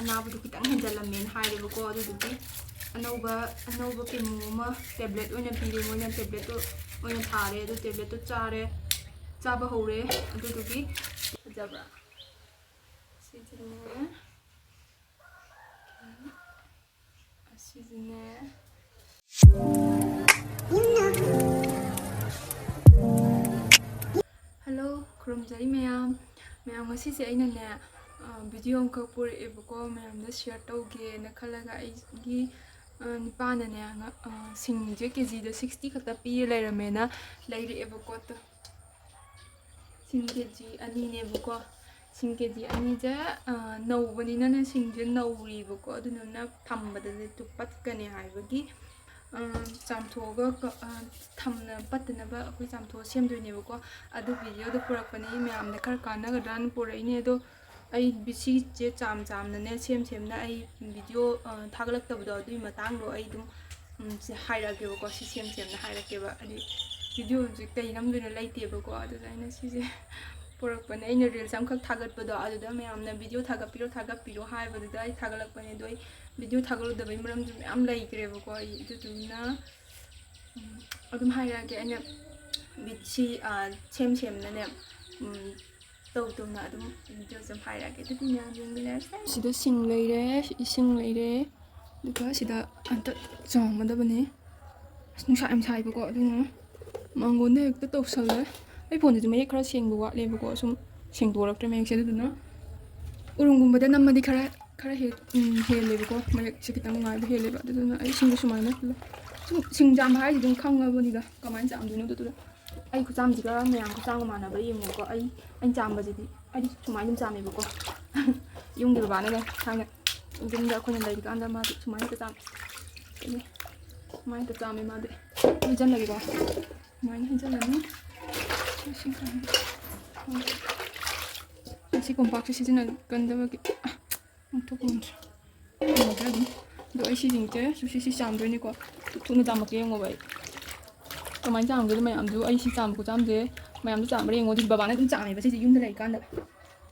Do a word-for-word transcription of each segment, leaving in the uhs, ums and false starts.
ꯑꯅꯥꯕꯗꯨ ꯈꯤꯇꯪ ꯍꯦꯟꯖꯜꯂꯝꯃꯦꯅ ꯍꯥꯏꯔꯦꯕꯀꯣ꯫ ꯑꯗꯨꯗꯨꯒꯤ ꯑꯅꯧꯕ ꯑꯅꯧꯕ ꯀꯦꯃꯣ ꯑꯃ ꯇꯦꯕ꯭ꯂꯦꯠ ꯑꯣꯏꯅ ꯄꯤꯔꯦ꯫ ꯃꯣꯏꯅ ꯇꯦꯕ꯭ꯂꯦꯠꯇꯣ ꯑꯣꯏꯅ ꯊꯥꯔꯦ꯫ ꯑꯗꯨ ꯇꯦꯕ꯭ꯂꯦꯠꯇꯣ ꯆꯥꯔꯦ꯫ ꯆꯥꯕ ꯍꯧꯔꯦ꯫ ꯑꯗꯨꯗꯨꯒꯤ ꯐꯖꯕ꯭ꯔꯥ? ꯁꯤꯁꯤꯅꯦ꯫ ꯑꯁꯤꯁꯤꯅꯦ꯫ ꯍꯜꯂꯣ, ꯈꯨꯔꯨꯝꯖꯔꯤ ꯃꯌꯥꯝ꯫ ꯃꯌꯥꯝ, ꯉꯁꯤꯁꯦ ꯑꯩꯅꯅꯦ, ꯑ, ꯚꯤꯗꯤꯑꯣ ꯑꯃꯈꯛ ꯄꯨꯔꯛꯑꯦꯕꯀꯣ, ꯃꯌꯥꯝꯗ ꯁꯤꯌꯔ ꯇꯧꯒꯦꯅ ꯈꯜꯂꯒ꯫ ꯑꯩꯒꯤ, ꯑ, ꯅꯨꯄꯥꯅꯅꯦ, ꯉ-, ꯑ, ꯁꯤꯡꯁꯦ ꯀꯦ ꯖꯤꯗ ꯁꯤꯛꯁꯇꯤ ꯈꯛꯇ ꯄꯤꯔ ꯂꯩꯔꯝꯃꯦꯅ ꯂꯩꯔꯛꯑꯦꯕꯀꯣ꯫ ꯑꯗꯣ ꯁꯤꯡ ꯀꯦ ꯖꯤ ꯑꯅꯤꯅꯦꯕꯀꯣ꯫ ꯁꯤꯡ ꯀꯦ ꯖꯤ ꯑꯅꯤꯁꯦ, ꯑ, ꯅꯧꯕꯅꯤꯅꯅꯦ, ꯁꯤꯡꯁꯦ ꯅꯧꯔꯤꯕꯀꯣ, ꯑꯗꯨꯗꯨꯅ ꯊꯝꯕꯗꯗꯤ ꯇꯨ ꯄꯠꯀꯅꯤ ꯍꯥꯏꯕꯒꯤ, ꯑ, ꯆꯥꯝꯊꯣꯛꯑꯒ ꯀ-, ꯑ, ꯊꯝꯅ-, ꯄꯠꯇꯅꯕ ꯑꯩꯈꯣꯏ ꯆꯥꯝꯊꯣꯛꯑ ꯁꯦꯝꯗꯣꯏꯅꯦꯕꯀꯣ꯫ ꯑꯗꯨ ꯚꯤꯗꯤꯑꯣꯗꯣ ꯄꯨꯔꯛꯄꯅꯤ, ꯃꯌꯥꯝꯗ ꯈꯔ ꯀꯥꯟꯅꯒꯗ꯭ꯔꯅ ꯄꯨꯔꯛꯏꯅꯦ꯫ ꯑꯗꯣ ꯑꯩ ꯕꯤ-, ꯁꯤꯁꯦ ꯆꯥꯝ ꯆꯥꯝꯅꯅꯦ, ꯁꯦꯝ ꯁꯦꯝꯅ ꯑꯩ ꯚꯤꯗꯤꯑꯣ, ꯑ, ꯊꯥꯒꯠꯂꯛꯇꯕꯗꯣ, ꯑꯗꯨꯒꯤ ꯃꯇꯥꯡꯗꯣ ꯑꯩ ꯑꯗꯨꯝ, ꯎꯝ, ꯁꯤ ꯍꯥꯏꯔꯛꯑꯒꯦꯕꯀꯣ, ꯁꯤ ꯁꯦꯝ ꯁꯦꯝꯅ ꯍꯥꯏꯔꯛꯀꯦꯕ꯫ ꯍꯥꯏꯗꯤ ꯚꯤꯗꯤꯑꯣꯁꯦ ꯀꯩ ꯅꯝꯗꯣꯏꯅꯣ ꯂꯩꯇꯦꯕꯀꯣ, ꯑꯗꯨꯗ ꯑꯩꯅ ꯁꯤꯁꯦ ꯄꯨꯔꯛꯄꯅꯦ꯫ ꯑꯩꯅ ꯔꯤꯜꯁ ꯑꯃꯈꯛ ꯊꯥꯒꯠꯄꯗꯣ, ꯑꯗꯨꯗ ꯃꯌꯥꯝꯅ ꯚꯤꯗꯤꯑꯣ ꯊꯥꯒꯠꯄꯤꯔꯣ, ꯊꯥꯒꯠꯄꯤꯔꯣ ꯍꯥꯏꯕꯗꯨꯗ ꯑꯩ ꯊꯥꯒꯠꯂꯛꯄꯅꯦ꯫ ꯑꯗꯣ ꯑꯩ ꯚꯤꯗꯤꯑꯣ ꯊꯥꯒꯠꯂꯨꯗꯕꯩ ꯃꯔꯝꯁꯨ ꯃꯌꯥꯝ ꯂꯩꯈ꯭ꯔꯦꯕꯀꯣ꯫ ꯑꯩ ꯑꯗꯨꯗꯨꯅ, ꯎꯝ, ꯑꯗꯨꯝ ꯍꯥꯏꯔꯛꯑꯒꯦ꯫ ꯑꯩꯅ ꯕꯤ-, ꯁꯤ, ꯑ, ꯁꯦꯝ ꯁꯦꯝꯅꯅꯦ, ꯎꯝ, ꯇꯧ ꯇꯧꯅ ꯑꯗꯨꯝ ꯚꯤꯗꯤꯑꯣꯁꯦ ꯑꯗꯨꯝ ꯍꯥꯏꯔꯛꯑꯒꯦ꯫ ꯑꯗꯨꯗꯤ ꯃꯌꯥꯝ ꯌꯦꯡꯃꯤꯟꯅꯔꯁꯦ꯫ ꯁꯤꯗ ꯁꯤꯡ ꯂꯩꯔꯦ, ꯏꯁꯤꯡ ꯂꯩꯔꯦ, ꯑꯗꯨꯒ ꯁꯤꯗ ꯑꯝꯇ ꯆꯥꯝꯒꯗꯕꯅꯤ꯫ ꯑꯁ, ꯅꯨꯡꯁꯥ ꯌꯥꯝ ꯁꯥꯏꯕꯀꯣ, ꯑꯗꯨꯅ ꯃꯥꯡꯒꯣꯟꯗ ꯍꯦꯛꯇ ꯇꯧꯁꯜꯂꯦ꯫ ꯑꯩ ꯐꯣꯟꯁꯤꯁꯨ ꯃꯌꯦꯛ ꯈꯔ ꯁꯦꯡꯕ ꯋꯥꯠꯂꯦꯕꯀꯣ, ꯁꯨꯝ ꯁꯦꯡꯗꯣꯔꯛꯇ꯭ꯔꯦ ꯃꯌꯦꯛꯁꯦ꯫ ꯑꯗꯨꯗꯨꯅ ꯎꯔꯨꯝꯒꯨꯝꯕꯗ ꯅꯝꯃꯗꯤ ꯈꯔ, ꯈꯔ ꯍꯦꯛ, ꯎꯝ, ꯍꯦꯜꯂꯦꯕꯀꯣ, ꯃꯌꯦꯛꯁꯦ ꯈꯤꯇꯪ ꯅꯨꯡꯉꯥꯏꯕ ꯍꯦꯜꯂꯦꯕ꯫ ꯑꯗꯨꯗꯨꯅ ꯑꯩ ꯁꯤꯡꯗꯣ ꯁꯨꯃꯥꯏꯅ ꯄꯨꯂꯞ ꯁꯨꯝ ꯁꯤꯡ ꯆꯥꯝꯕ ꯍꯥꯏꯁꯤ ꯑꯗꯨꯝ ꯈꯪꯉꯕꯅꯤꯗ ꯀꯃꯥꯏꯅ ꯆꯥꯝꯗꯣꯏꯅꯣ꯫ ꯑꯗꯨꯗꯨꯅ ꯑꯩ ꯈꯨꯆꯥꯝꯁꯤꯒ ꯃꯌꯥꯝ ꯈꯨꯆꯥꯝꯒ ꯃꯥꯟꯅꯕ꯭ꯔꯥ ꯌꯦꯡꯉꯨꯀꯣ꯫ ꯑꯩ, ꯑꯩꯅ ꯆꯥꯝꯕꯁꯤꯗꯤ ꯑꯩꯗꯤ ꯁꯨꯃꯥꯏꯅ ꯑꯗꯨꯝ ꯆꯥꯝꯃꯦꯕꯀꯣ꯫ ꯌꯨꯝꯒꯤ ꯕꯕꯥꯅꯒ ꯊꯥꯏꯅ ꯌꯨꯝꯗ ꯑꯩꯈꯣꯏꯅ ꯂꯩꯔꯤꯀꯥꯟꯗ ꯃꯥꯗꯤ ꯁꯨꯃꯥꯏꯅ ꯍꯦꯛꯇ ꯆꯥꯝꯃꯦ꯫ ꯁꯨꯃꯥꯏꯅ ꯍꯦꯛꯇ ꯆꯥꯝꯃꯦ ꯃꯥꯗꯤ꯫ ꯍꯩꯖꯜꯂꯒꯦꯀꯣ꯫ ꯁꯨꯃꯥꯏꯅ ꯍꯩꯖꯜꯂꯅꯤ꯫ ꯁꯤ, ꯁꯤ ꯀꯥꯟꯗ꯫ ꯁꯤ ꯀꯣꯝꯄꯥꯛꯁꯦ ꯁꯤꯖꯤꯟꯅꯒꯟꯗꯕꯒꯤ꯫ ꯑ, ꯑꯣꯟꯊꯣꯛ ꯑꯣꯟꯊ꯭ꯔꯦ꯫ ꯌꯥꯗ꯭ꯔꯦ ꯑꯗꯨꯝ꯫ ꯑꯗꯣ ꯑꯩ ꯁꯤꯁꯤꯡꯁꯦ ꯁꯤ, ꯁꯤ, ꯁꯤ ꯆꯥꯝꯗꯣꯏꯅꯤꯀꯣ꯫ ꯊꯨꯅ ꯆꯥꯝꯃꯛꯀꯦ ꯌꯦꯡꯉꯣꯕ ꯑꯩ꯫ ꯀꯃꯥꯏꯅ ꯆꯥꯝꯒꯦꯗꯣ ꯃꯌꯥꯝꯁꯨ ꯑꯩ ꯁꯤ ꯆꯥꯝꯕ ꯈꯨꯠꯆꯥꯝꯁꯦ ꯃꯌꯥꯝꯁꯨ ꯆꯥꯝꯕ꯭ꯔꯥ ꯌꯦꯡꯉꯣ꯫ ꯑꯗꯨꯗꯤ ꯕꯕꯥꯅ ꯑꯗꯨꯝ ꯆꯥꯝꯃꯦꯕ ꯁꯤꯁꯦ ꯌꯨꯝꯗ ꯂꯩꯔꯤꯀꯥꯟꯗ꯫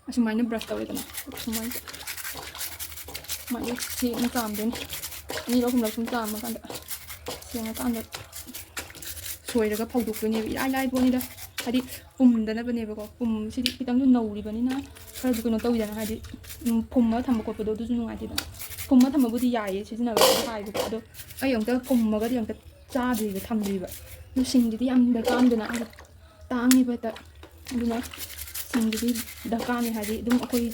ꯑꯁꯨꯃꯥꯏꯅ ꯕ꯭ꯔꯁ ꯇꯧꯔꯦꯗꯅ꯫ ꯑꯁꯨꯃꯥꯏꯅ꯫ ꯁꯨꯃꯥꯏꯅ ꯁꯦꯡꯅ ꯆꯥꯝꯗꯣꯏꯅꯤ꯫ ꯑꯅꯤꯔꯛ ꯑꯍꯨꯝꯂꯛ ꯁꯨꯝ ꯆꯥꯝꯃꯀꯥꯟꯗ, ꯁꯦꯡꯉꯀꯥꯟꯗ ꯁꯣꯏꯔꯒ ꯐꯧꯗꯣꯛꯇꯣꯏꯅꯦꯕ꯫ ꯏꯔꯥꯏ ꯂꯥꯏꯕ ꯄꯣꯠꯅꯤꯗ, ꯍꯥꯏꯗꯤ ꯄꯨꯝꯗꯅꯕꯅꯦꯕꯀꯣ꯫ ꯄꯨꯝ, ꯁꯤꯗꯤ ꯈꯤꯇꯪꯁꯨ ꯅꯧꯔꯤꯕꯅꯤꯅ ꯈꯔꯁꯨ ꯀꯩꯅꯣ ꯇꯧꯋꯤꯗꯅ, ꯍꯥꯏꯗꯤ, ꯎꯝ, ꯐꯨꯝꯃꯒ ꯊꯝꯕ ꯈꯣꯠꯄꯗꯣ ꯑꯗꯨꯁꯨ ꯅꯨꯡꯉꯥꯏꯇꯦꯗꯅ꯫ ꯐꯨꯝꯃ ꯊꯝꯕꯕꯨꯗꯤ ꯌꯥꯏꯌꯦ ꯁꯤꯖꯤꯟꯅꯕ, ꯑꯗꯨ ꯍꯥꯏꯕꯀꯣ꯫ ꯑꯗꯣ ꯑꯩ ꯑꯃꯨꯛꯇ ꯐꯨꯝꯃꯒꯗꯤ ꯑꯃꯨꯛꯇ ꯆꯥꯗ꯭ꯔꯤꯕ, ꯊꯝꯗ꯭ꯔꯤꯕ꯫ ꯑꯗꯨ ꯁꯤꯡꯁꯤꯗꯤ ꯌꯥꯝ ꯗꯔꯀꯥꯔ ꯑꯣꯏꯗꯅ, ꯍꯥꯏꯗꯤ ꯇꯥꯡꯉꯦꯕ ꯍꯦꯛꯇ꯫ ꯑꯗꯨꯅ ꯁꯤꯡꯁꯤꯗꯤ ꯗꯔꯀꯥꯔꯅꯤ, ꯍꯥꯏꯗꯤ ꯑꯗꯨꯝ ꯑꯩꯈꯣꯏ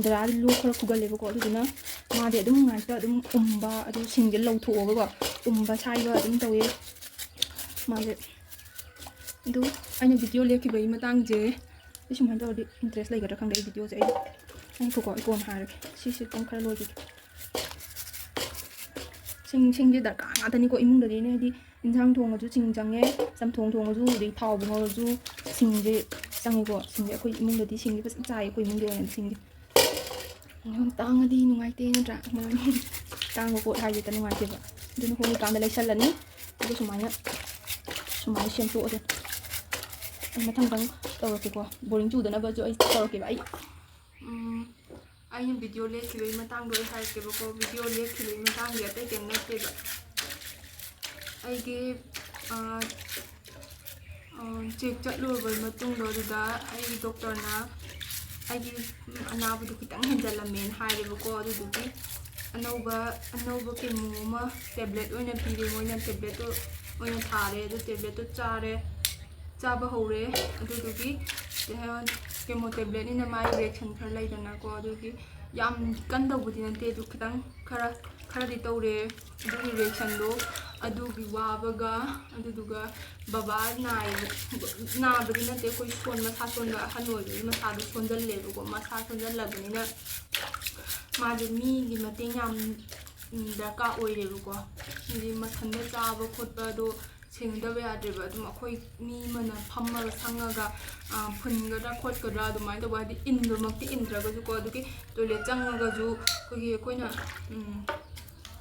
ꯗꯗꯥꯗꯤ ꯂꯣꯛ ꯈꯔ ꯈꯨꯒꯜꯂꯦꯕꯀꯣ, ꯑꯗꯨꯗꯨꯅ ꯃꯥꯗꯤ ꯑꯗꯨꯝ ꯉꯥꯏꯇ ꯑꯗꯨꯝ ꯎꯝꯕ, ꯑꯗꯨ ꯁꯤꯡꯁꯦ ꯂꯧꯊꯣꯛꯑꯒꯀꯣ ꯎꯝꯕ ꯁꯥꯏꯕ ꯑꯗꯨꯝ ꯇꯧꯋꯦ ꯃꯥꯁꯦ꯫ ꯑꯗꯨ ꯑꯩꯅ ꯚꯤꯗꯤꯑꯣ ꯂꯦꯞꯈꯤꯕꯒꯤ ꯃꯇꯥꯡꯁꯦ ꯑꯩ ꯁꯨꯃꯥꯏꯅ ꯇꯧꯔꯗꯤ ꯏꯟꯇꯔꯦꯁ ꯂꯩꯒꯗ꯭ꯔꯥ ꯈꯪꯗꯦ ꯑꯩ ꯚꯤꯗꯤꯑꯣꯁꯦ꯫ ꯑꯩ, ꯉꯥꯏꯈꯣꯀꯣ, ꯑꯩ ꯀꯣꯟꯅ ꯍꯥꯏꯔꯒꯦ꯫ ꯁꯤꯁꯦ ꯄꯨꯡ ꯈꯔ ꯂꯣꯏꯈꯤꯒꯦ꯫ ꯁꯤꯡ, ꯁꯤꯡꯁꯦ ꯗꯔꯀꯥꯔ ꯉꯥꯛꯇꯅꯤꯀꯣ ꯏꯃꯨꯡꯗꯗꯤ, ꯍꯥꯏꯗꯤ ꯏꯟꯁꯥꯡ ꯊꯣꯡꯉꯁꯨ ꯁꯤꯡ ꯆꯪꯉꯦ, ꯆꯝꯊꯣꯡ ꯊꯣꯡꯉꯁꯨ, ꯑꯗꯩ ꯊꯥꯎꯕꯨ ꯉꯧꯔꯁꯨ ꯁꯤꯡꯁꯦ ꯆꯪꯉꯤꯀꯣ꯫ ꯁꯤꯡꯁꯦ ꯑꯩꯈꯣꯏ ꯏꯃꯨꯡꯗꯗꯤ ꯁꯤꯡꯁꯦ ꯐꯖꯅ ꯆꯥꯏ, ꯑꯩꯈꯣꯏ ꯏꯃꯨꯡꯒꯤ ꯑꯣꯏꯅꯗꯤ ꯁꯤꯡꯁꯦ꯫ ꯌꯥꯝ ꯇꯥꯡꯉꯗꯤ ꯅꯨꯡꯉꯥꯏꯇꯦ ꯅꯠꯇ꯭ꯔꯥ? ꯃꯔꯝ ꯇꯥꯡꯕ ꯄꯣꯠ ꯍꯥꯏꯁꯦ ꯍꯦꯛꯇ ꯅꯨꯡꯉꯥꯏꯇꯦꯕ꯫ ꯑꯗꯨꯅ ꯍꯣꯡꯉꯤꯀꯥꯟꯗ ꯂꯩꯁꯜꯂꯅꯤ꯫ ꯑꯗꯨꯒ ꯁꯨꯃꯥꯏꯅ, ꯁꯨꯃꯥꯏꯅ ꯁꯦꯝꯗꯣꯛꯑꯁꯦ꯫ ꯑꯩ ꯃꯊꯪ ꯃꯊꯪ ꯇꯧꯔꯛꯀꯦꯀꯣ꯫ ꯕꯣꯔꯤꯡ ꯆꯨꯗꯅꯕꯁꯨ ꯑꯩ ꯇꯧꯔꯛꯀꯦꯕ꯫ ꯑꯩ, ꯎꯝ, ꯑꯩꯅ ꯚꯤꯗꯤꯑꯣ ꯂꯦꯞꯈꯤꯕꯒꯤ ꯃꯇꯥꯡꯗꯣ ꯑꯩ ꯍꯥꯏꯔꯛꯀꯦꯕꯀꯣ꯫ ꯚꯤꯗꯤꯑꯣ ꯂꯦꯞꯈꯤꯕꯒꯤ ꯃꯇꯥꯡꯗꯤ ꯑꯇꯩ ꯀꯩꯝ ꯅꯠꯇꯦꯕ꯫ ꯑꯩꯒꯤ, ꯑ, ꯑ, ꯆꯦꯛ ꯆꯠꯂꯨꯔꯕ ꯃꯇꯨꯡꯗꯣ, ꯑꯗꯨꯗ ꯑꯩꯒꯤ ꯗꯣꯛꯇꯔꯅ ꯑꯩꯒꯤ, ꯎꯝ, ꯑꯅꯥꯕꯗꯣ ꯈꯤꯇꯪ ꯍꯦꯟꯖꯜꯂꯝꯃꯦꯅ ꯍꯥꯏꯔꯦꯕꯀꯣ꯫ ꯑꯗꯨꯗꯨꯒꯤ ꯑꯅꯧꯕ, ꯑꯅꯧꯕ ꯀꯦꯃꯣ ꯑꯃ ꯇꯦꯕ꯭ꯂꯦꯠ ꯑꯣꯏꯅ ꯄꯤꯔꯦ ꯃꯣꯏꯅ꯫ ꯇꯦꯕ꯭ꯂꯦꯠꯇꯣ ꯑꯣꯏꯅ ꯊꯥꯔꯦ꯫ ꯑꯗꯨ ꯇꯦꯕ꯭ꯂꯦꯠꯇꯣ ꯆꯥꯔꯦ, ꯆꯥꯕ ꯍꯧꯔꯦ꯫ ꯑꯗꯨꯗꯨꯒꯤ, ꯑ, ꯀꯦꯃꯣ ꯇꯦꯕ꯭ꯂꯦꯠꯅꯤꯅ ꯃꯥꯒꯤ ꯔꯤꯌꯦꯛꯁꯟ ꯈꯔ ꯂꯩꯗꯅꯀꯣ꯫ ꯑꯗꯨꯒꯤ ꯌꯥꯝ ꯀꯟꯗꯧꯕꯗꯤ ꯅꯠꯇꯦ, ꯑꯗꯨ ꯈꯤꯇꯪ ꯈꯔ, ꯈꯔꯗꯤ ꯇꯧꯔꯦ꯫ ꯑꯗꯨꯒꯤ ꯔꯤꯌꯦꯛꯁꯟꯗꯣ, ꯑꯗꯨꯒꯤ ꯋꯥꯕꯒ, ꯑꯗꯨꯗꯨꯒ ꯕꯕꯥ ꯅꯥꯏꯕ, ꯅꯥꯕꯗꯤ ꯅꯠꯇꯦ, ꯑꯩꯈꯣꯏ ꯁꯣꯟ-, ꯃꯁꯥ ꯁꯣꯟꯕ, ꯑꯍꯟ ꯑꯣꯏꯕꯒꯤ ꯃꯁꯥꯗꯣ ꯁꯣꯟꯖꯜꯂꯦꯕꯀꯣ꯫ ꯃꯁꯥ ꯁꯣꯟꯖꯜꯂꯕꯅꯤꯅ ꯃꯥꯁꯦ ꯃꯤꯒꯤ ꯃꯇꯦꯡ ꯌꯥꯝ, ꯎꯝ, ꯗꯔꯀꯥꯔ ꯑꯣꯏꯔꯦꯕꯀꯣ꯫ ꯍꯥꯏꯗꯤ ꯃꯊꯟꯇ ꯆꯥꯕ ꯈꯣꯠꯄꯗꯣ ꯁꯦꯟꯅꯗꯕ ꯌꯥꯗ꯭ꯔꯦꯕ꯫ ꯑꯗꯨꯝ ꯑꯩꯈꯣꯏ ꯃꯤ ꯑꯃꯅ ꯐꯝꯃꯒ ꯁꯪꯉꯒ, ꯑ, ꯐꯨꯟꯒꯗ꯭ꯔꯥ ꯈꯣꯠꯀꯗ꯭ꯔꯥ ꯑꯗꯨꯃꯥꯏꯅ ꯇꯧꯕ, ꯍꯥꯏꯗꯤ ꯏꯟꯕꯃꯛꯇꯤ ꯏꯟꯗ꯭ꯔꯒꯁꯨꯀꯣ꯫ ꯑꯗꯨꯒꯤ ꯇꯣꯏꯂꯦꯠ ꯆꯪꯉꯒꯁꯨ ꯑꯩꯈꯣꯏꯒꯤ, ꯑꯩꯈꯣꯏꯅ, ꯎꯝ,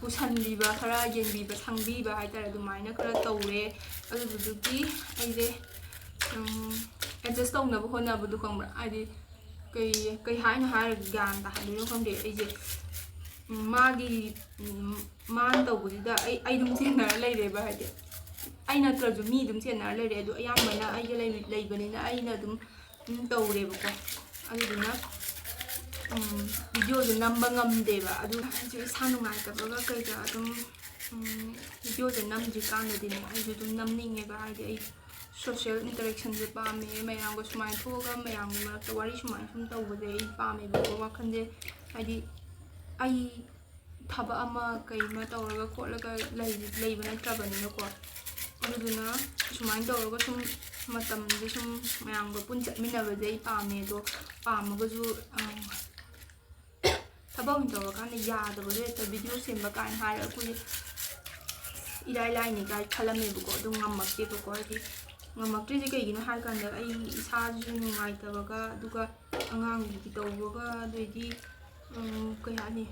ꯄꯨꯁꯟꯕꯤꯕ, ꯈꯔ ꯌꯦꯡꯕꯤꯕ, ꯁꯪꯕꯤꯕ ꯍꯥꯏꯇꯥꯔꯦ, ꯑꯗꯨꯃꯥꯏꯅ ꯈꯔ ꯇꯧꯔꯦ꯫ ꯑꯗꯨꯗꯨꯒꯤ ꯑꯩꯁꯦ, ꯎꯝ, ꯑꯦꯗꯖꯁ ꯇꯧꯅꯕ ꯍꯣꯠꯅꯕꯗꯣ, ꯈꯪꯕ꯭ꯔꯥ? ꯍꯥꯏꯗꯤ ꯀꯩ, ꯀꯩ ꯍꯥꯏꯅ ꯍꯥꯏꯔꯒ ꯒ꯭ꯌꯥꯟ ꯇꯥꯍꯟꯗꯣꯏꯅꯣ ꯈꯪꯗꯦ꯫ ꯑꯩꯁꯦ ꯎꯝ, ꯃꯥꯒꯤ, ꯎꯝ, ꯃꯥꯅ ꯇꯧꯕꯁꯤꯗ ꯑꯩ, ꯑꯩ ꯑꯗꯨꯝ ꯆꯦꯟꯅꯔ ꯂꯩꯔꯦꯕ, ꯍꯥꯏꯗꯤ ꯑꯩ ꯅꯠꯇ꯭ꯔꯁꯨ ꯃꯤ ꯑꯗꯨꯝ ꯆꯦꯟꯅꯔ ꯂꯩꯔꯦ꯫ ꯑꯗꯣ ꯑꯌꯥꯝꯕꯅ ꯑꯩꯒ ꯂꯩ-, ꯂꯩꯕꯅꯤꯅ ꯑꯩꯅ ꯑꯗꯨꯝ, ꯎꯝ, ꯇꯧꯔꯦꯕꯀꯣ꯫ ꯑꯗꯨꯗꯨꯅ, ꯎꯝ, videoꯁꯦ ꯅꯝꯕ ꯉꯝꯗꯦꯕ꯫ ꯑꯗꯨ ꯑꯩꯁꯨ ꯏꯁꯥ ꯅꯨꯡꯉꯥꯏꯇꯕꯒ ꯀꯩꯒ ꯑꯗꯨꯝ, ꯎꯝ, videoꯁꯦ ꯅꯝꯗ꯭ꯔꯤꯀꯥꯟꯗꯗꯤꯅꯦ ꯑꯩꯁꯨ ꯑꯗꯨꯝ ꯅꯝꯅꯤꯡꯉꯦꯕ, ꯍꯥꯏꯗꯤ ꯑꯩ social interactionꯁꯦ ꯄꯥꯝꯃꯦ꯫ ꯃꯌꯥꯝꯒ ꯁꯨꯃꯥꯏꯅ ꯊꯣꯛꯑꯒ ꯃꯌꯥꯝꯒꯤ ꯃꯔꯛꯇ ꯋꯥꯔꯤ ꯁꯨꯃꯥꯏꯅ ꯁꯨꯝ ꯇꯧꯕꯁꯦ ꯑꯩ ꯄꯥꯝꯃꯦꯕꯀꯣ꯫ ꯋꯥꯈꯜꯁꯦ, ꯍꯥꯏꯗꯤ ꯑꯩ ꯊꯕꯛ ꯑꯃ ꯀꯩ ꯑꯃ ꯇꯧꯔꯒ ꯈꯣꯠꯂꯒ ꯂꯩ-, ꯂꯩꯕ ꯅꯠꯇ꯭ꯔꯕꯅꯤꯅꯀꯣ꯫ ꯑꯗꯨꯗꯨꯅ ꯁꯨꯃꯥꯏꯅ ꯇꯧꯔꯒ ꯁꯨꯝ ꯃꯇꯝꯁꯦ ꯁꯨꯝ ꯃꯌꯥꯝꯒ ꯄꯨꯟ ꯆꯠꯃꯤꯟꯅꯕꯁꯦ ꯑꯩ ꯄꯥꯝꯃꯦ꯫ ꯑꯗꯣ ꯄꯥꯝꯃꯒꯁꯨ, ꯑ, ꯊꯕꯛ ꯑꯃ ꯇꯧꯔꯀꯥꯟꯗ ꯌꯥꯗꯕꯗꯣ, ꯍꯦꯛꯇ video ꯁꯦꯝꯕ ꯀꯥꯏꯅ ꯍꯥꯏꯔꯒ ꯑꯩꯈꯣꯏ ꯏꯔꯥꯏ ꯂꯥꯏꯅꯤ ꯀꯥꯏ ꯈꯜꯂꯝꯃꯦꯕꯀꯣ꯫ ꯑꯗꯨ ꯉꯝꯃꯛꯇꯦꯕꯀꯣ꯫ ꯍꯥꯏꯗꯤ ꯉꯝꯃꯛꯇ꯭ꯔꯤꯁꯦ ꯀꯩꯒꯤꯅꯣ ꯍꯥꯏꯔꯀꯥꯟꯗ ꯑꯩ ꯏꯁꯥꯁꯤꯁꯨ ꯅꯨꯡꯉꯥꯏꯇꯕꯒ, ꯑꯗꯨꯒ ꯑꯉꯥꯡꯒꯤ ꯇꯧꯕꯒ, ꯑꯗꯩꯗꯤ, ꯎꯝ, ꯀꯩ ꯍꯥꯏꯅꯤ,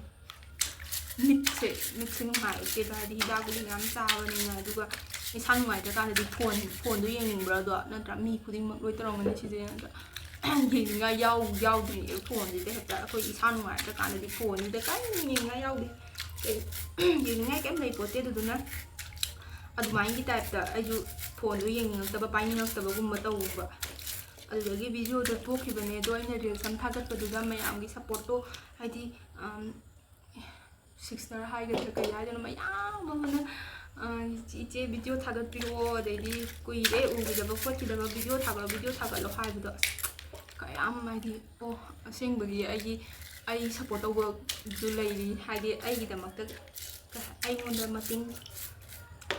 ꯃꯤꯠꯁꯦ, ꯃꯤꯠꯁꯦ ꯅꯨꯡꯉꯥꯏꯔꯛꯇꯦꯕ, ꯍꯥꯏꯗꯤ ꯍꯤꯗꯥꯛ ꯒꯨꯂꯤ ꯃꯌꯥꯝ ꯆꯥꯕꯅꯤꯅ꯫ ꯑꯗꯨꯒ ꯏꯁꯥ ꯅꯨꯡꯉꯥꯏꯇ꯭ꯔꯀꯥꯟꯗꯗꯤ ꯐꯣꯟ, ꯐꯣꯟꯗꯣ ꯌꯦꯡꯅꯤꯡꯕ꯭ꯔꯥ? ꯑꯗꯣ ꯅꯠꯇ꯭ꯔꯥ? ꯃꯤ ꯈꯨꯗꯤꯡꯃꯛ ꯂꯣꯏ ꯇꯧꯔꯝꯒꯅꯤ ꯁꯤꯁꯦ꯫ ꯑꯗꯣ ꯌꯦꯡꯅꯤꯡꯉꯥꯏ ꯌꯥꯎ-, ꯌꯥꯎꯗ꯭ꯔꯤꯅꯦꯕ ꯐꯣꯟꯁꯤꯗ꯫ ꯍꯦꯛꯇ ꯑꯩꯈꯣꯏ ꯏꯁꯥ ꯅꯨꯡꯉꯥꯏꯔꯀꯥꯟꯗꯗꯤ ꯐꯣꯟꯁꯤꯗ ꯀꯔꯤꯝ ꯌꯦꯡꯅꯤꯡꯉꯥꯏ ꯌꯥꯎꯗꯦ꯫ ꯀꯩ-, ꯌꯦꯡꯅꯤꯡꯉꯥꯏ ꯀꯩꯝ ꯂꯩꯄꯣꯠꯇꯦ꯫ ꯑꯗꯨꯗꯨꯅ ꯑꯗꯨꯃꯥꯏꯅꯒꯤ typeꯇ ꯑꯩꯁꯨ ꯐꯣꯟꯗꯣ ꯌꯦꯡꯅꯤꯡꯉꯛꯇꯕ, ꯄꯥꯏꯅꯤꯡꯉꯛꯇꯕꯒꯨꯝꯕ ꯇꯧꯕ꯫ ꯑꯗꯨꯗꯒꯤ videoꯗꯣ ꯇꯣꯛꯈꯤꯕꯅꯦ꯫ ꯑꯗꯣ ꯑꯩꯅ reels ꯑꯃ ꯊꯥꯒꯠꯄꯗꯨꯗ ꯃꯌꯥꯝꯒꯤ supportꯇꯣ, ꯍꯥꯏꯗꯤ, ꯑꯝ, sister ꯍꯥꯏꯒꯗ꯭ꯔꯥ ꯀꯩ ꯍꯥꯏꯗꯣꯏꯅꯣ, ꯃꯌꯥꯝ ꯑꯃꯅ, ꯑ, "ꯏꯆꯦ, ꯏꯆꯦ video ꯊꯥꯒꯠꯄꯤꯔꯛꯑꯣ, ꯑꯗꯩꯗꯤ ꯀꯨꯏꯔꯦ ꯎꯈꯤꯗꯕ ꯈꯣꯠꯈꯤꯗꯕ, video ꯊꯥꯒꯠꯂꯣ, video ꯊꯥꯒꯠꯂꯣ" ꯍꯥꯏꯕꯗꯣ꯫ ꯑꯁ, ꯀꯌꯥꯝ, ꯍꯥꯏꯗꯤ, ꯑꯣ, ꯑꯁꯦꯡꯕꯒꯤ ꯑꯩꯒꯤ, ꯑꯩ support ꯇꯧꯕꯁꯨ ꯂꯩꯔꯤ, ꯍꯥꯏꯗꯤ ꯑꯩꯒꯤꯗꯃꯛꯇ ꯑꯩꯉꯣꯟꯗ ꯃꯇꯦꯡ,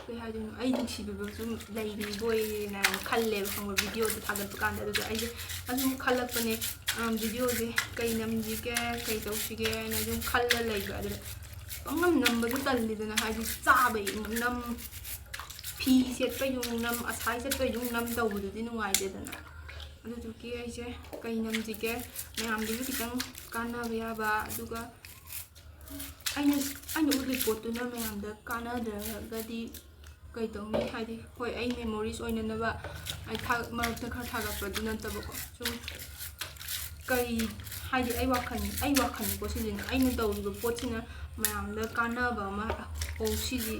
ꯀꯩ ꯍꯥꯏꯗꯣꯏꯅꯣ, ꯑꯩ ꯅꯨꯡꯁꯤꯕꯤꯕꯁꯨ ꯂꯩꯔꯤꯕꯣꯏꯅ ꯈꯜꯂꯦꯕ, ꯈꯪꯕ꯭ꯔꯥ? videoꯗꯣ ꯊꯥꯒꯠꯄ ꯀꯥꯟꯗ꯫ ꯑꯗꯨꯗ ꯑꯩꯁꯦ ꯑꯗꯨꯝ ꯈꯜꯂꯛꯄꯅꯦ, ꯑ, videoꯁꯦ ꯀꯩ ꯅꯝꯁꯤꯒꯦ, ꯀꯩ ꯇꯧꯁꯤꯒꯦꯅ ꯑꯗꯨꯝ ꯈꯜꯂ ꯂꯩꯕ꯫ ꯑꯗꯨꯗ ꯄꯪꯅꯝ ꯅꯝꯕꯁꯨ ꯇꯜꯂꯤꯗꯅ, ꯍꯥꯏꯗꯤ ꯆꯥꯕꯩ ꯑꯃꯨꯛ ꯅꯝ, ꯐꯤ ꯁꯦꯠꯄꯩꯁꯨ ꯑꯃꯨꯛ ꯅꯝ, ꯑꯁꯥꯏ ꯆꯠꯄꯩꯁꯨ ꯑꯃꯨꯛ ꯅꯝ ꯇꯧꯕꯗꯨꯗꯤ ꯅꯨꯡꯉꯥꯏꯇꯦꯗꯅ꯫ ꯑꯗꯨꯗꯨꯒꯤ ꯑꯩꯁꯦ ꯀꯩ ꯅꯝꯁꯤꯒꯦ, ꯃꯌꯥꯝꯗꯁꯨ ꯈꯤꯇꯪ ꯀꯥꯟꯅꯕ ꯌꯥꯕ, ꯑꯗꯨꯒ ꯑꯩꯅ, ꯑꯩꯅ ꯎꯠꯂꯤ ꯄꯣꯠꯇꯨꯅ ꯃꯌꯥꯝꯗ ꯀꯥꯟꯅꯗ꯭ꯔꯒꯗꯤ ꯀꯩ ꯇꯧꯅꯤ? ꯍꯥꯏꯗꯤ, ꯍꯣꯏ, ꯑꯩ memories ꯑꯣꯏꯅꯅꯕ ꯑꯩ ꯊꯥ-, ꯃꯔꯛꯇ ꯈꯔ ꯊꯥꯒꯠꯄꯗꯨ ꯅꯠꯇꯕꯀꯣ, ꯁꯨꯝ ꯀꯩ, ꯍꯥꯏꯗꯤ ꯑꯩ ꯋꯥꯈꯜ, ꯑꯩ ꯋꯥꯈꯜꯅꯤꯀꯣ ꯁꯤꯁꯤꯅ, ꯑꯩꯅ ꯇꯧꯔꯤꯕ ꯄꯣꯠꯁꯤꯅ ꯃꯌꯥꯝꯗ ꯀꯥꯟꯅꯕ ꯑꯃ, "ꯑꯣ, ꯁꯤꯁꯤ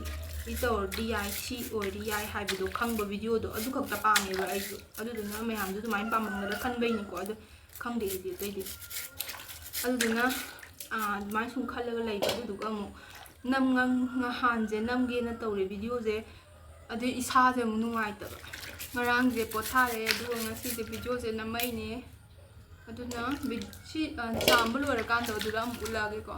ꯏ ꯇꯧꯔꯗꯤ ꯌꯥꯏ, ꯁꯤ ꯑꯣꯏꯔꯗꯤ ꯌꯥꯏ" ꯍꯥꯏꯕꯗꯣ ꯈꯪꯕ ꯚꯤꯗꯤꯑꯣꯗꯣ ꯑꯗꯨ ꯈꯛꯇ ꯄꯥꯝꯃꯦꯕ ꯑꯩꯁꯨ꯫ ꯑꯗꯨꯗꯨꯅ ꯃꯌꯥꯝꯁꯨ ꯑꯗꯨꯃꯥꯏꯅ ꯄꯥꯝꯃꯝꯒꯗ꯭ꯔꯥ ꯈꯟꯕꯩꯅꯤꯀꯣ꯫ ꯑꯗꯣ ꯈꯪꯗꯦ ꯑꯩꯗꯤ ꯑꯇꯩꯗꯤ꯫ ꯑꯗꯨꯗꯨꯅ, ꯑꯥ, ꯑꯗꯨꯃꯥꯏꯅ ꯁꯨꯝ ꯈꯜꯂꯒ ꯂꯩꯕ꯫ ꯑꯗꯨꯗꯨꯒ ꯑꯃꯨꯛ ꯅꯝ-, ꯉ-, ꯉꯍꯥꯟꯁꯦ ꯅꯝꯒꯦꯅ ꯇꯧꯔꯦ ꯚꯤꯗꯤꯑꯣꯁꯦ, ꯑꯗꯨ ꯏꯁꯥꯁꯦ ꯑꯃꯨꯛ ꯅꯨꯡꯉꯥꯏꯇꯕ꯫ ꯉꯔꯥꯡꯁꯦ ꯄꯣꯊꯥꯔꯦ, ꯑꯗꯨꯒ ꯉꯁꯤꯁꯦ ꯚꯤꯗꯤꯑꯣꯁꯦ ꯅꯝꯃꯛꯏꯅꯦ꯫ ꯑꯗꯨꯅ ꯚꯤ-, ꯁꯤ, ꯑ, ꯆꯥꯝꯕ ꯂꯣꯏꯔꯀꯥꯟꯗ ꯑꯗꯨꯗ ꯑꯃꯨꯛ ꯎꯠꯂꯛꯑꯒꯦꯀꯣ꯫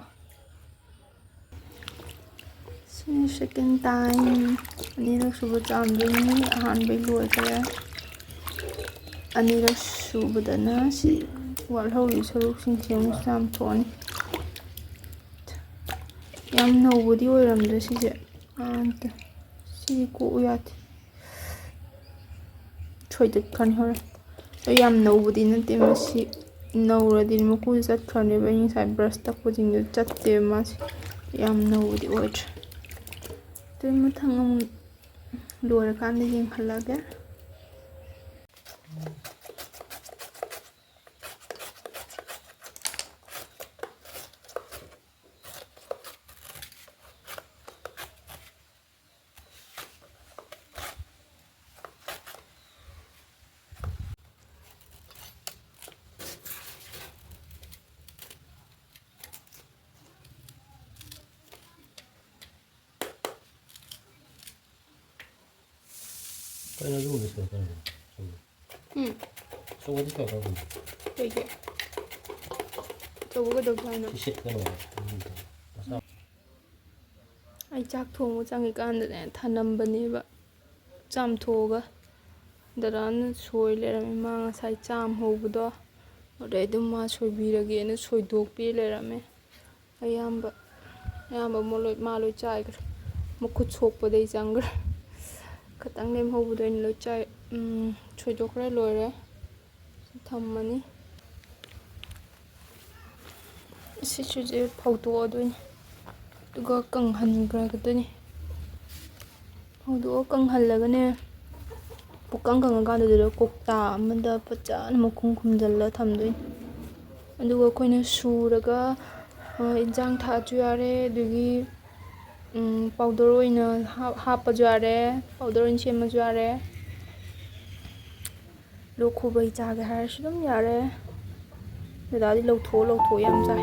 ꯁꯤꯅ second time, ꯑꯅꯤꯔꯛ ꯁꯨꯕ ꯆꯥꯝꯗꯣꯏꯅꯤ꯫ ꯑꯍꯥꯟꯕꯩ ꯂꯣꯏꯈ꯭ꯔꯦ꯫ ꯑꯅꯤꯔꯛ ꯁꯨꯕꯗꯅ ꯁꯤ ꯋꯥꯠꯍꯧꯔꯤ ꯁꯔꯨꯛꯁꯤꯡꯁꯦ ꯑꯃꯨꯛ ꯆꯥꯝꯊꯣꯛꯑꯅꯤ꯫ ꯌꯥꯝ ꯅꯧꯕꯗꯤ ꯑꯣꯏꯔꯝꯗ꯭ꯔꯦ ꯁꯤꯁꯦ꯫ ꯑꯥ, ꯅꯠꯇꯦ꯫ ꯁꯤꯗꯤ ꯀꯣꯛꯎ ꯌꯥꯗꯦ꯫ ꯁꯣꯏꯗꯠꯈ꯭ꯔꯅꯤ ꯍꯣꯔꯦꯟ꯫ ꯑꯩ ꯌꯥꯝ ꯅꯧꯕꯗꯤ ꯅꯠꯇꯦ ꯃꯁꯤ꯫ ꯅꯧꯔꯗꯤ ꯃꯀꯨꯁꯦ ꯆꯠꯈ꯭ꯔꯅꯦꯕ꯫ ꯑꯩ ꯉꯁꯥꯏ brush ꯇꯛꯄꯁꯤꯡꯗꯣ ꯆꯠꯇꯦꯕ ꯃꯥꯁꯦ꯫ ꯌꯥꯝ ꯅꯧꯕꯗꯤ ꯑꯣꯏꯗ꯭ꯔꯦ꯫ ꯑꯗꯨ ꯃꯊꯪ ꯑꯃꯨꯛ ꯂꯣꯏꯔꯀꯥꯟꯗ ꯌꯦꯡꯍꯜꯂꯒꯦ꯫ ꯀꯩꯅꯣ ꯑꯗꯨꯒꯨꯝꯕꯁꯨ ꯀꯩꯅꯣ? ꯎꯝ꯫ ꯑꯆꯧꯕꯗꯤ ꯀꯩꯅꯣ ꯇꯧꯕꯅꯤ꯫ ꯀꯩꯒꯤ? ꯑꯆꯧꯕ ꯀꯩꯗꯧꯒꯦ ꯍꯥꯏꯅꯣ? ꯁꯤ ꯁꯦꯠꯀꯅꯣ ꯍꯥꯏ꯫ ꯑꯗꯨꯒꯨꯝꯕ ꯃꯆꯥ꯫ ꯑꯩ ꯆꯥꯛ ꯊꯣꯡꯕ ꯆꯪꯉꯤꯀꯥꯟꯗꯅꯦ ꯊꯅꯝꯕꯅꯦꯕ ꯆꯥꯝꯊꯣꯛꯑꯒ꯫ ꯗꯗꯥꯅ ꯁꯣꯏ ꯂꯩꯔꯝꯃꯦ꯫ ꯃꯥ ꯉꯁꯥꯏ ꯆꯥꯝ ꯍꯧꯕꯗꯣ꯫ ꯑꯗꯩ ꯑꯗꯨꯝ ꯃꯥ ꯁꯣꯏꯕꯤꯔꯒꯦꯅ ꯁꯣꯏꯗꯣꯛꯄꯤ ꯂꯩꯔꯝꯃꯦ꯫ ꯑꯌꯥꯝꯕ, ꯑꯌꯥꯝꯕ ꯃꯥ ꯂꯣꯏ, ꯃꯥ ꯂꯣꯏ ꯆꯥꯏꯈ꯭ꯔꯦ꯫ ꯃꯈꯨꯠ ꯁꯣꯛꯄꯗꯩ ꯆꯪꯈ꯭ꯔꯦ꯫ ꯈꯇꯪ ꯂꯦꯝꯍꯧꯕꯗꯣ ꯑꯩꯅ ꯂꯣꯏ ꯆꯥꯏ꯫ ꯎꯝ, ꯁꯣꯏꯗꯣꯛꯈ꯭ꯔꯦ, ꯂꯣꯏꯔꯦ꯫ ꯊꯝꯃꯅꯤ꯫ ꯁꯤꯁꯨꯁꯦ ꯐꯧꯗꯣꯛꯑꯗꯣꯏꯅꯤ꯫ ꯑꯗꯨꯒ ꯀꯪꯍꯟꯈ꯭ꯔꯒꯗꯣꯏꯅꯤ꯫ ꯐꯧꯗꯣꯛꯑ ꯀꯪꯍꯜꯂꯒꯅꯦ, ꯄꯨꯀꯪ ꯀꯪꯉꯀꯥꯟꯗꯨꯗ ꯀꯧꯇꯥ ꯑꯃꯗ ꯐꯖꯅ ꯃꯈꯨꯝ ꯈꯨꯝꯖꯤꯜꯂ ꯊꯝꯗꯣꯏꯅꯤ꯫ ꯑꯗꯨꯒ ꯑꯩꯈꯣꯏꯅ ꯁꯨꯔꯒ, ꯑ, ꯏꯟꯖꯥꯡ ꯊꯥꯛꯑꯁꯨ ꯌꯥꯔꯦ, ꯑꯗꯒꯤ, ꯎꯝ, powder ꯑꯣꯏꯅ ꯍꯥꯞ-, ꯍꯥꯞꯄꯁꯨ ꯌꯥꯔꯦ, powder ꯑꯣꯏꯅ ꯁꯦꯝꯃꯁꯨ ꯌꯥꯔꯦ꯫ ꯂꯣꯛ ꯈꯨꯕꯩ ꯆꯥꯒꯦ ꯍꯥꯏꯔꯁꯨ ꯑꯗꯨꯝ ꯌꯥꯔꯦ꯫ ꯗꯗꯥꯗꯤ ꯂꯧꯊꯣꯛ ꯂꯧꯊꯣꯛ ꯌꯥꯝ ꯆꯥꯏ꯫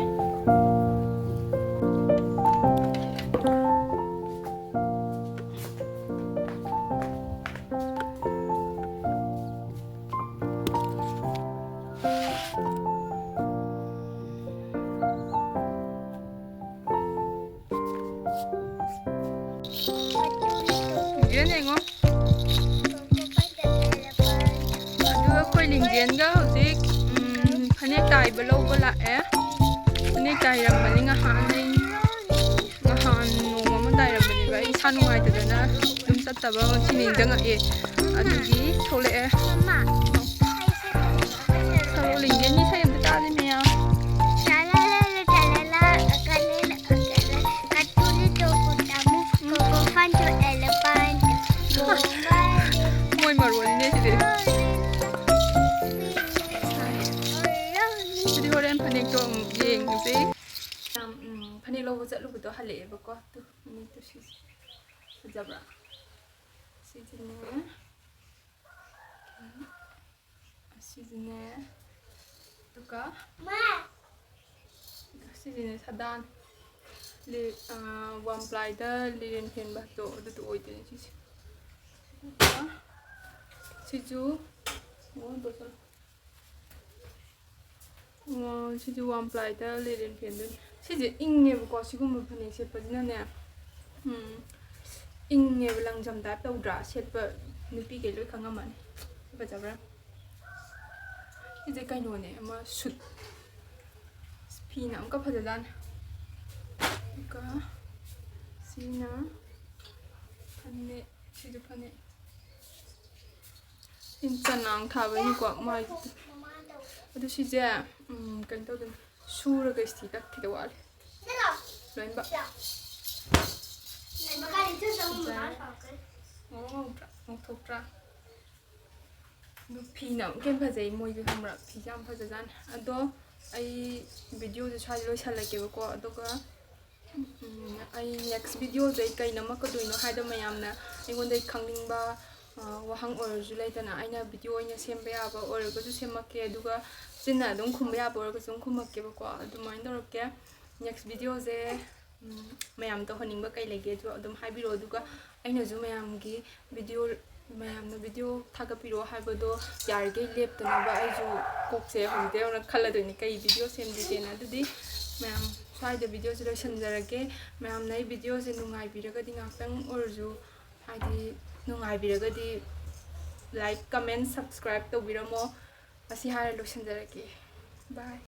ꯌꯦꯡꯉꯣ꯫ ꯑꯗꯨꯒ ꯑꯩꯈꯣꯏ ꯂꯤꯡꯖꯦꯜꯒ ꯍꯧꯖꯤꯛ, ꯎꯝ, ꯐꯅꯦꯛ ꯇꯥꯏꯕ ꯂꯧꯕ ꯂꯥꯛꯑꯦ꯫ ꯐꯅꯦꯛ ꯇꯥꯏꯔꯝꯕꯅꯤ ꯉꯍꯥꯟ ꯑꯩ, ꯉꯍꯥꯟ ꯅꯣꯡꯃ ꯑꯃ ꯇꯥꯏꯔꯝꯕꯅꯦꯕ꯫ ꯑꯩ ꯏꯁꯥ ꯅꯨꯡꯉꯥꯏꯇꯗꯅ ꯑꯗꯨꯝ ꯆꯠꯇꯕ, ꯉꯁꯤ ꯅꯤꯡꯁꯤꯡꯉꯛꯑꯦ꯫ ꯑꯗꯨꯒꯤ ꯊꯣꯛꯂꯛꯑꯦ꯫ ꯊꯔꯣ ꯂꯤꯡꯖꯦꯜꯒꯤ ꯏꯁꯩ ꯑꯝꯇ ꯇꯥꯁꯤ ꯃꯌꯥꯝ꯫ ꯃꯣꯏ ꯃꯔꯣꯟꯅꯦ ꯁꯤꯗꯤ꯫ ꯑꯗꯨꯗꯤ ꯍꯣꯔꯦꯟ ꯐꯅꯦꯛꯇꯣ ꯑꯃꯨꯛ ꯌꯦꯡꯉꯁꯤ꯫ ꯌꯥꯝ, ꯎꯝ, ꯐꯅꯦꯛ ꯂꯧꯕ ꯆꯠꯂꯨꯕꯗꯣ ꯍꯜꯂꯛꯑꯦꯕꯀꯣ꯫ ꯇꯨ, ꯐꯅꯦꯛꯇꯣ ꯁꯤꯁꯦ ꯐꯖꯕ꯭ꯔꯥ? ꯁꯤꯁꯤꯅꯦ꯫ ꯑꯁꯤꯁꯤꯅꯦ꯫ ꯑꯗꯨꯒ ꯁꯤꯁꯤꯅꯦ ꯁꯥꯗꯥꯟ꯫ ꯂꯤ-, ꯑꯥ, ꯋꯥꯟ ꯄ꯭ꯂꯥꯏꯗ ꯂꯤꯂꯦꯟ ꯐꯦꯟꯕꯗꯣ ꯑꯗꯨꯗꯣ ꯑꯣꯏꯗꯣꯏꯅꯦ ꯁꯤꯁꯦ꯫ ꯑꯗꯨꯒ ꯁꯤꯁꯨ, ꯑꯣ, ꯗꯣ ꯆꯠꯂꯣ꯫ ꯑꯣ, ꯁꯤꯁꯨ ꯋꯥꯟ ꯄ꯭ꯂꯥꯏꯗ ꯂꯤꯂꯦꯟ ꯐꯦꯟꯗꯣꯏꯅꯦ꯫ ꯁꯤꯁꯦ ꯏꯪꯉꯦꯕꯀꯣ, ꯁꯤꯒꯨꯝꯕ ꯐꯅꯦꯛ ꯁꯦꯠꯄꯁꯤꯅꯅꯦ꯫ ꯎꯝ, ꯏꯪꯉꯦꯕ, ꯂꯪꯖꯝ ꯇꯥꯏꯞ ꯇꯧꯗ꯭ꯔꯥ? ꯁꯦꯠꯄ ꯅꯨꯄꯤꯈꯩ ꯂꯣꯏ ꯈꯪꯉꯝꯃꯅꯤ꯫ ꯐꯖꯕ꯭ꯔꯥ? ꯁꯤꯁꯦ ꯀꯩꯅꯣꯅꯦ, ꯑꯃ ꯁꯨꯠ꯫ ꯐꯤꯅ ꯑꯃꯨꯛꯀ ꯐꯖꯖꯥꯠꯅꯤ꯫ ꯑꯗꯨꯒ ꯁꯤꯅ ꯐꯅꯦꯛ, ꯁꯤꯁꯨ ꯐꯅꯦꯛ꯫ ꯁꯤ ꯆꯅꯥꯡ ꯊꯥꯕꯩꯅꯤꯀꯣ, ꯃꯥꯏꯁꯦ꯫ ꯑꯗꯨ ꯁꯤꯁꯦ, ꯎꯝ, ꯀꯩꯅꯣ ꯇꯧꯗꯣꯏꯅꯤ, ꯁꯨꯔꯒ ꯏꯁꯇꯤ ꯇꯛꯈꯤꯗꯧ ꯋꯥꯠꯂꯤ꯫ ꯂꯣꯏꯅꯃꯛ꯫ ꯉꯧꯔꯣꯛ ꯉꯧꯗ꯭ꯔꯥ? ꯉꯧꯊꯣꯛꯇ꯭ꯔꯥ? ꯑꯗꯨ ꯐꯤꯅ ꯑꯃꯨꯛꯀ ꯍꯦꯟꯅ ꯐꯖꯩ, ꯃꯣꯏꯁꯦ ꯈꯪꯕ꯭ꯔꯥ? ꯐꯤꯁꯦ ꯌꯥꯝ ꯐꯖꯖꯥꯠꯅꯤ꯫ ꯑꯗꯣ ꯑꯩ videoꯁꯦ ꯁ꯭ꯋꯥꯏꯗ ꯂꯣꯏꯁꯜꯂꯒꯦꯕꯀꯣ꯫ ꯑꯗꯨꯒ ꯎꯝ, ꯑꯩ next videoꯁꯦ ꯑꯩ ꯀꯩ ꯅꯝꯃꯛꯀꯗꯣꯏꯅꯣ ꯍꯥꯏꯗ ꯃꯌꯥꯝꯅ ꯑꯩꯉꯣꯟꯗ ꯈꯪꯅꯤꯡꯕ, ꯑ, ꯋꯥꯍꯪ ꯑꯣꯏꯔꯁꯨ ꯂꯩꯗꯅ, ꯑꯩꯅ video ꯑꯣꯏꯅ ꯁꯦꯝꯕ ꯌꯥꯕ ꯑꯣꯏꯔꯒꯁꯨ ꯁꯦꯝꯃꯛꯀꯦ, ꯑꯗꯨꯒ ꯆꯤꯟꯅ ꯑꯗꯨꯝ ꯈꯨꯝꯕ ꯌꯥꯕ ꯑꯣꯏꯔꯒꯁꯨ ꯑꯗꯨꯝ ꯈꯨꯝꯃꯛꯀꯦꯕꯀꯣ꯫ ꯑꯗꯨꯃꯥꯏꯅ ꯇꯧꯔꯛꯀꯦ꯫ Next videoꯁꯦ, ꯎꯝ, ꯃꯌꯥꯝ ꯇꯧꯍꯟꯅꯤꯡꯕ ꯀꯩ ꯂꯩꯒꯦꯁꯨ ꯑꯗꯨꯝ ꯍꯥꯏꯕꯤꯔꯛꯑꯣ, ꯑꯗꯨꯒ ꯑꯩꯅꯁꯨ ꯃꯌꯥꯝꯒꯤ video, ꯃꯌꯥꯝꯅ video ꯊꯥꯒꯠꯄꯤꯔꯛꯑꯣ ꯍꯥꯏꯕꯗꯣ ꯌꯥꯔꯤꯈꯩ ꯂꯦꯞꯇꯅꯕ ꯑꯩꯁꯨ ꯀꯣꯛꯁꯦ ꯍꯧꯖꯤꯛꯇꯩ ꯍꯧꯅ ꯈꯜꯂꯗꯣꯏꯅꯤ ꯀꯩ video ꯁꯦꯝꯁꯤꯒꯦꯅ꯫ ꯑꯗꯨꯗꯤ ꯃꯌꯥꯝ ꯁ꯭ꯋꯥꯏꯗ videoꯁꯦ ꯂꯣꯏꯁꯤꯟꯖꯔꯒꯦ꯫ ꯃꯌꯥꯝꯅ ꯑꯩ videoꯁꯦ ꯅꯨꯡꯉꯥꯏꯕꯤꯔꯒꯗꯤ, ꯉꯥꯛꯇꯪ ꯑꯣꯏꯔꯁꯨ ꯍꯥꯏꯗꯤ ꯅꯨꯡꯉꯥꯏꯕꯤꯔꯒꯗꯤ like, comment, subscribe ꯇꯧꯕꯤꯔꯝꯃꯣ꯫ ꯑꯁꯤ ꯍꯥꯏꯔ ꯂꯣꯏꯁꯤꯟꯖꯔꯒꯦ꯫ Bye꯫